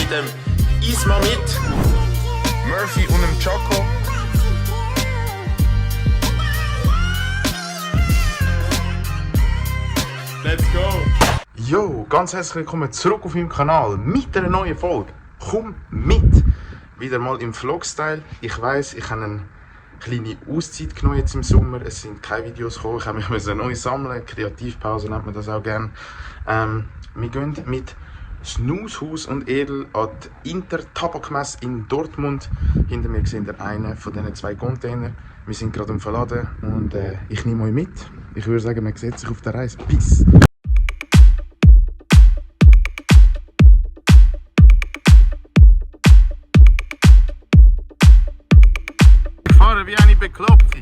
mit dem Isma mit Murphy und dem Choco. Let's go! Jo, ganz herzlich willkommen zurück auf meinem Kanal mit einer neuen Folge. Komm mit! Wieder mal im Vlog-Style. Ich weiss, ich habe eine kleine Auszeit genommen jetzt im Sommer. Es sind keine Videos gekommen. Ich habe mich neu sammeln. Kreativpause nennt man das auch gerne. Wir gehen mit Snushaus und Edel an die Intertabac Mess in Dortmund. Hinter mir sehen wir einen von diesen zwei Containern. Wir sind gerade am Verladen und ich nehme euch mit. Ich würde sagen, man sieht sich auf der Reise. Peace! Ich fahre wie eine Bekloppte.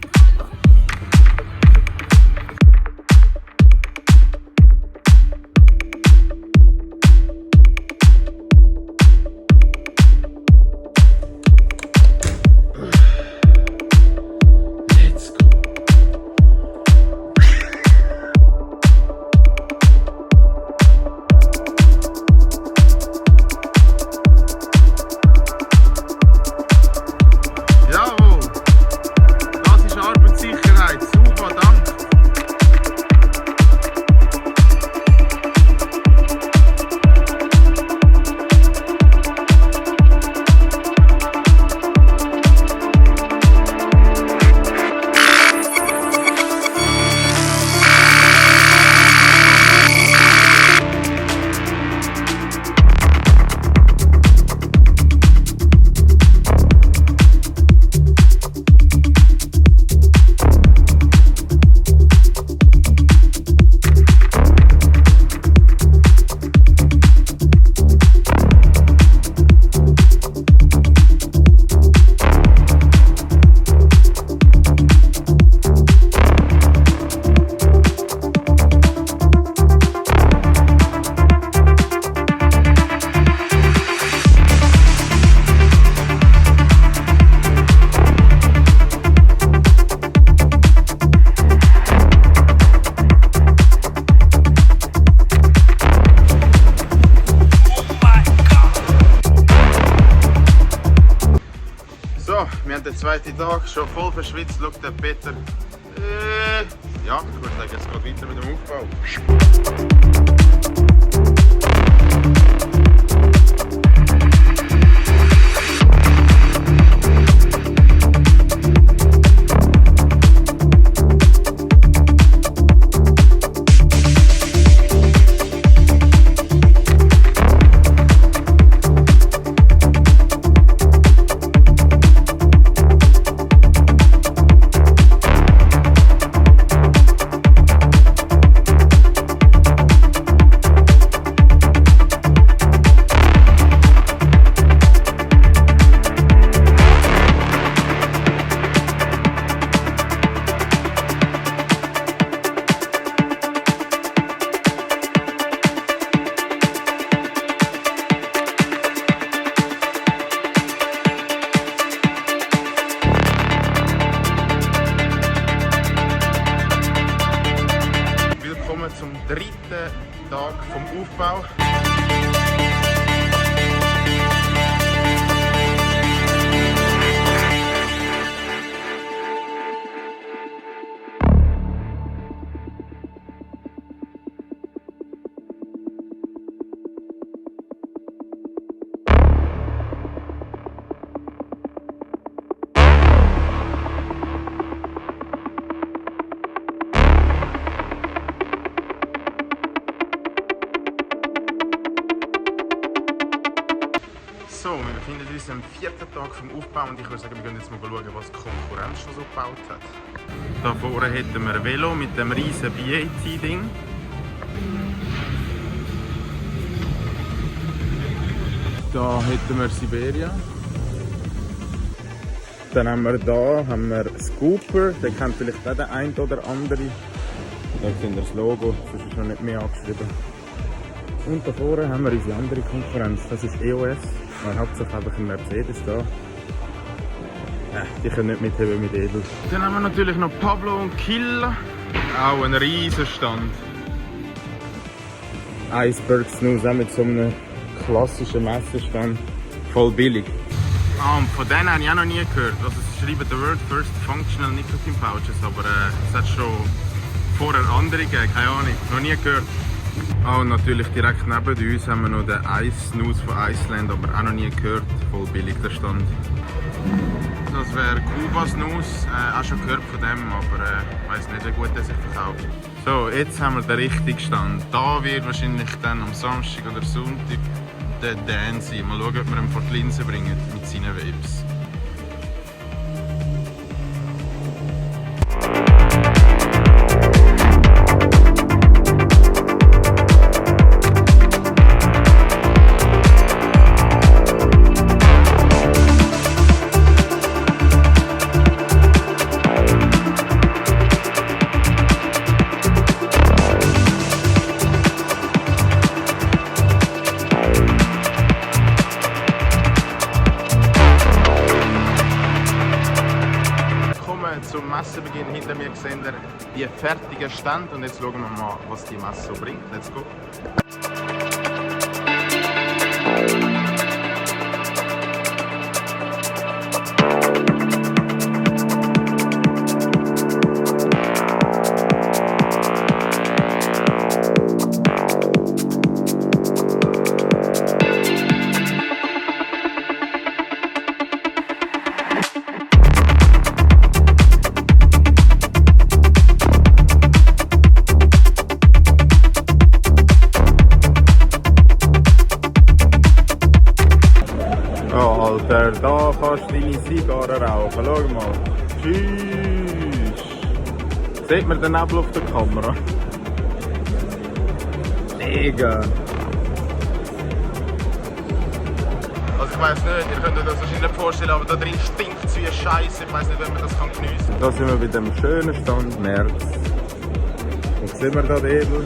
Wir haben den zweiten Tag, schon voll verschwitzt, schaut der Peter. Ja, ich würde sagen, es geht weiter mit dem Aufbau. Zum dritten Tag vom Aufbau. So, wir befinden uns am vierten Tag vom Aufbau und ich würde sagen, wir gehen jetzt mal schauen, was die Konkurrenz schon so gebaut hat. Da vorne hätten wir ein Velo mit dem riesen BAT-Ding. Da hätten wir Siberia. Dann haben wir Scooper, den kennt vielleicht auch der ein oder andere. Da seht ihr das Logo, das ist noch nicht mehr angeschrieben. Und da vorne haben wir unsere andere Konkurrenz, das ist EOS. Man hat sich einfach einen Mercedes da. Die können nicht mitheben mit Edel. Dann haben wir natürlich noch Pablo und Killa. Auch ein riesen Stand. Iceberg Snus, auch mit so einem klassischen Messestand. Voll billig. Ah, und von denen habe ich auch noch nie gehört. Also sie schreiben The World First Functional Nicotine Pouches, aber es hat schon vorher andere gegeben, keine Ahnung, noch nie gehört. Ah, und natürlich direkt neben uns haben wir noch den Edelsnus von Iceland, aber auch noch nie gehört. Voll billig der Stand. Das wäre Kuba-Snus, auch schon gehört von dem, aber ich weiss nicht, wie gut der sich verkauft. So, jetzt haben wir den richtigen Stand. Da wird wahrscheinlich dann am Samstag oder Sonntag der Dan sein. Mal schauen, ob wir ihn vor die Linse bringen mit seinen Vapes. Zum Messebeginn hinter mir sehen wir die fertigen Stände und jetzt schauen wir mal, was die Messe so bringt. Let's go! Alter, da kannst du deine Zigarren rauchen. Schau mal. Tschüss. Sieht man den Nebel auf der Kamera? Mega. Also ich weiss nicht, ihr könnt euch das wahrscheinlich nicht vorstellen, aber da drin stinkt es wie Scheiße. Ich weiss nicht, wenn man das geniessen kann. Da sind wir bei dem schönen Stand März. Und sehen wir da den Edel?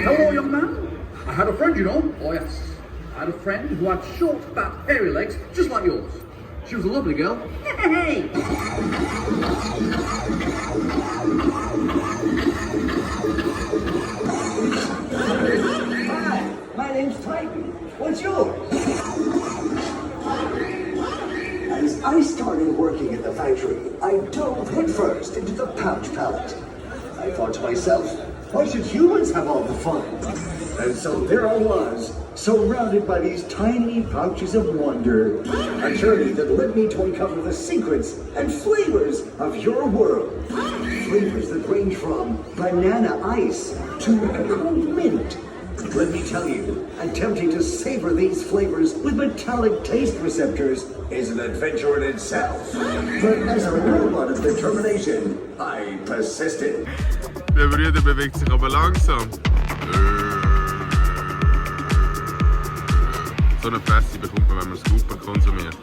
Hello, young man. I had a friend, you know. Oh, yes. I had a friend who had short, fat, hairy legs, just like yours. She was a lovely girl. Hey! Hi, my name's Titan. What's yours? As I started working at the factory, I dove headfirst into the pouch palette. I thought to myself, why should humans have all the fun? And so there I was, surrounded by these tiny pouches of wonder. A journey that led me to uncover the secrets and flavors of your world. Flavors that range from banana ice to cold mint. Let me tell you, attempting to savor these flavors with metallic taste receptors is an adventure in itself. But as a robot of determination, I persisted. Der Brüder bewegt sich aber langsam. So eine Fresse bekommt man, wenn man Scooper konsumiert.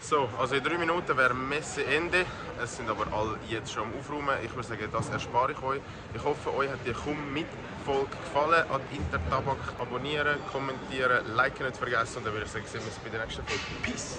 So, also in 3 Minuten wäre Messeende. Es sind aber alle jetzt schon am Aufräumen. Ich würde sagen, das erspare ich euch. Ich hoffe, euch hat die CHUMM-Mit-Folge gefallen. An Intertabac abonnieren, kommentieren, liken nicht vergessen. Und dann würde ich sagen, sehen wir uns bei der nächsten Folge. Peace!